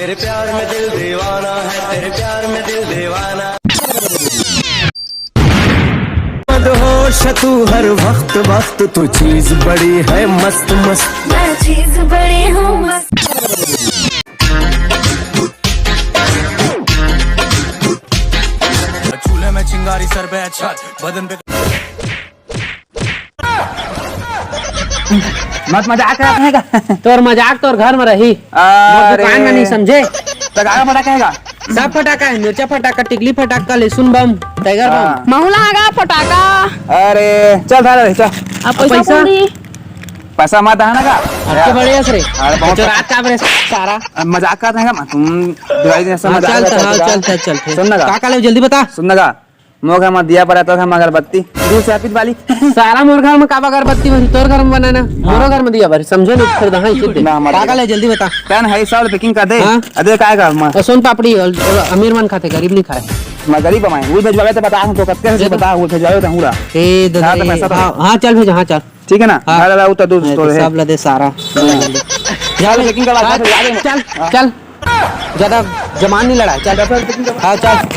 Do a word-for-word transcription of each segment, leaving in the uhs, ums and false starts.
तेरे प्यार में दिल दीवाना है, तेरे प्यार में दिल दीवाना। मदहोश है तू हर वक्त, वक्त तू चीज बड़ी है मस्त, मस्त। मैं चीज बड़ी हूँ मस्त। चूल्हे में चिंगारी, सर पे छत, बदन पे। मत मजाक करत हे का? तोर मजाक तोर घर में रही, मोर अरे। दुकान में नहीं समझे। त का का फटाका हे का? सब फटाका हे, मिर्चा फटाका, टिकली फटाका, लहसुन बम, टाइगर बम। हाँ। महू ला आगा फटाका। अरे चल, धर रे, चल। अब अब पैसा पैसा? कौड़ी? पैसा मत आना का? अब के बड़े हस रे? अरे बहुत चोरात का बरे सारा। अब मजाक करत हे का? तुम दिवाली दिन ऐसा हाँ, मजाक चल, करत हाँ, हो का? चल, चल, चल, फिर। सुन ना का? का का ले जल्दी बता। सुन ना का? मोर घर में दिया बरत हे, हम अगरबत्ती, दूर से अर्पित वाली। सारा मोर घर में काबर अगरबत्ती बरही, तोर घर में बनाना, हाँ। मोरो घर में दिया बरही, समझे नहीं, फिर दहाई चित्ते। ना, हमारे का का ले, जल्दी बता। पेन है, सब packing कर दे। हाँ। अरे, काय का, मैं और सोन पापड़ी, और, और अमीर मन खाथे, गरीब नहीं खाए। मैं गरीब हमारे, वो भेजवावे तो बता, हम तो कत्ते से दे दो। बता, वो भेजवावे तो पूरा। ए, दादा, हाँ, तो ए, पैसा तो हाँ, हाँ, चल भेजा, हाँ, चल। ठीक है ना? हाँ। घर वाला उतर दो, नहीं, तो तो है। सब ला दे सारा। हाँ। जा चल, ले। Packing करवा, हाँ, जा, जा, जा। चल, हाँ। चल। ज्यादा जमान नहीं लड़ा, चल। हाँ, चल।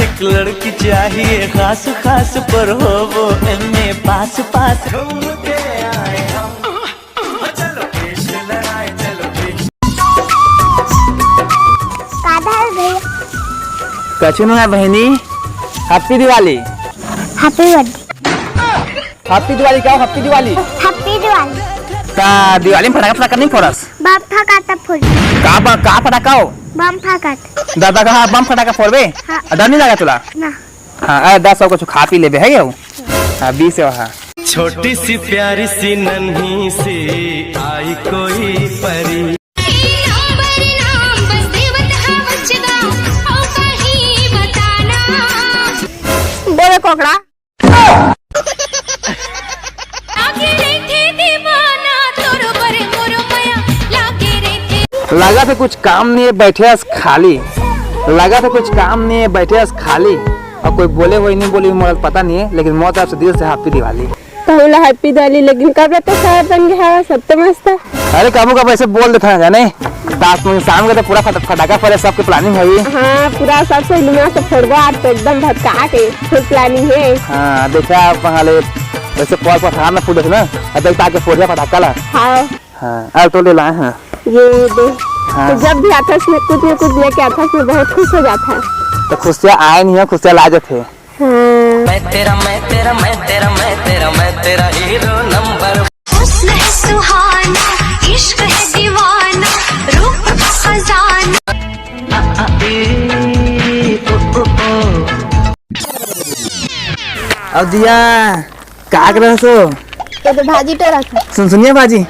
एक लड़की चाहिए खास खास, पर हो वो एमए पास पास। घूम के आए हम, चलो देश लड़ाए, चलो देश। का धर भैया? कछु ना बहनी, Happy Diwali। Happy birthday। Happy Diwali का? Happy Diwali। Happy Diwali। ता दिवाली में फटाका फटाका नहीं फोड़स? बम फटाका फोड़। का ब-, का फटाका हो? बम फटाका। दादा का बम फटाका फोड़बे? हाँ। डर नहीं लगा तुला? ना। हाँ, अरे दस सौ कुछ खा पी लेबे है ये? हाँ, बीस है वहाँ। छोटी सी प्यारी सी नन्ही सी आई कोई परी। बोले कोकड़ा। लागत हे कुछ काम नहीं हे, बैठे हस खाली। लागत हे कुछ काम नहीं हे, बैठे हस खाली। अउ कोई बोले होही नहीं बोले होही, मोला पता नहीं हे, लेकिन मोर तरफ से दिल से Happy Diwali। कहूँ ला Happy Diwali, लेकिन कब ले तो साहब बन गया हवा, सब तो मस्त हे। अरे काबू का वैसे बोल देता है जाने, दास में शाम के तो पूरा फट-, फटाका फोड़े, सबके planning है। हाँ, पूरा सब सहेली मन से फोड़बो, आज तो एकदम भटका के full planning है। हाँ, देखा आप वहाँ ले, वैसे कॉल पर खाना फूट ना, अब देख ताके फोड़िया फटाका ला। हाँ। हाँ, आज तो ले लाए हैं। ये दे। हाँ। तो जब भी आथस में कुछ न कुछ लेके आथस में बहुत खुश हो जाता है। तो खुशियाँ आए नहीं है, खुशियाँ ला जाते हैं। हाँ। मैं तेरा, मैं तेरा, मैं तेरा, मैं तेरा, मैं तेरा हीरो नंबर। हुस्न है सुहाना, इश्क है दीवाना, रूप का खजाना। अब दिया, का कर रहा सो? ये तो भाजी टोरा था। सुन, सुनिए भाजी।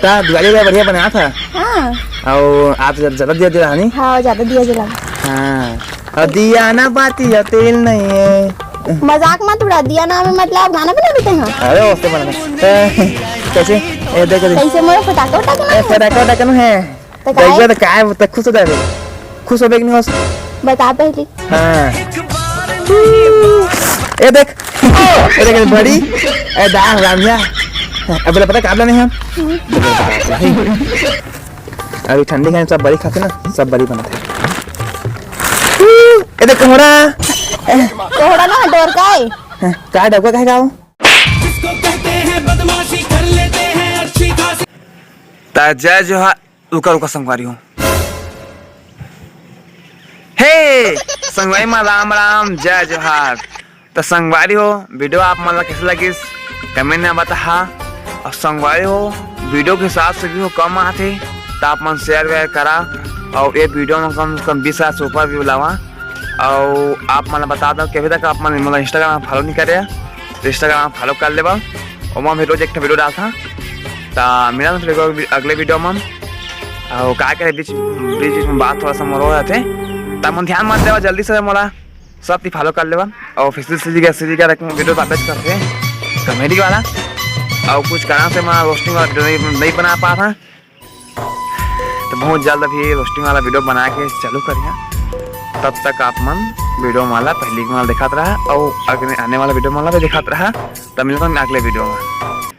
ता दिवाली ला बढ़िया बना था। हाँ। और आप जरा ज्यादा दिया जला नहीं? हाँ, ज्यादा दिया जला। हाँ। और दिया ना बाती या तेल नहीं है। मजाक मत उड़ा, दिया ना में मतलब गाना बना देते हैं। अरे, उससे बना। ए, कैसे? ए, देखो, देखो। कैसे मोर फटाका उठाके ना ए, है? फटाका उठाके ना है। तो देख काहे? बे, तो काय, तो खुश हो जाबे। खुश होबे कि नहीं होस? बता पहले। हाँ। ए देख। ए देख, बड़ी। ए, दाल, रांधिया। अब बोला, पता काबला नहीं हम? अभी ठंडी खाने सब बड़ी खाते ना, सब बड़ी बनाते हैं। ए देख, कोहड़ा। कोहड़ा ना, डोरका है। का डोरका कहे का हो? जिसको कहते हैं बदमाशी, कर लेते हैं अच्छी खासी। ता जय जोहार। रुका, रुका, संगवारी हो। हे, संगवारी मा राम राम, जय जोहार। त संगवारी हो, video आप मन ला कैसे लगिस, comment में बताहा। और संगवारी हो, video के हिसाब से भी हो कम आथे, त आप मन share वेयर करा। और ये video में कम से कम बीस हजार से ऊपर view लावा। और आप मन ला बता दो कि अभी तक आप मन मोला Instagram follow नहीं करे, तो Instagram follow कर लेवा। ओमा भी रोज एक ठो video डालथा। त मिलत हन फिर अगले video में। अउ का करे, बीच, बीच, बीच में बात थोड़ा सा मोर हो जाथे। त मन ध्यान मत देवा, जल्दी से मोला सब ती follow कर लेवा। अउ फिर सीधी का, सीधी का video पाबे करथे comedy वाला। अउ कुछ कारण से मैं roasting वाला video नहीं, नहीं बना पात हँव। तो बहुत जल्द अभी roasting वाला video बना के चालू करिहा। तब तक आप मन video वाला पहली वाला दिखात रहा और अगले आने वाला video वाला भी दिखात रहा। तब मिलते हैं अगले video में।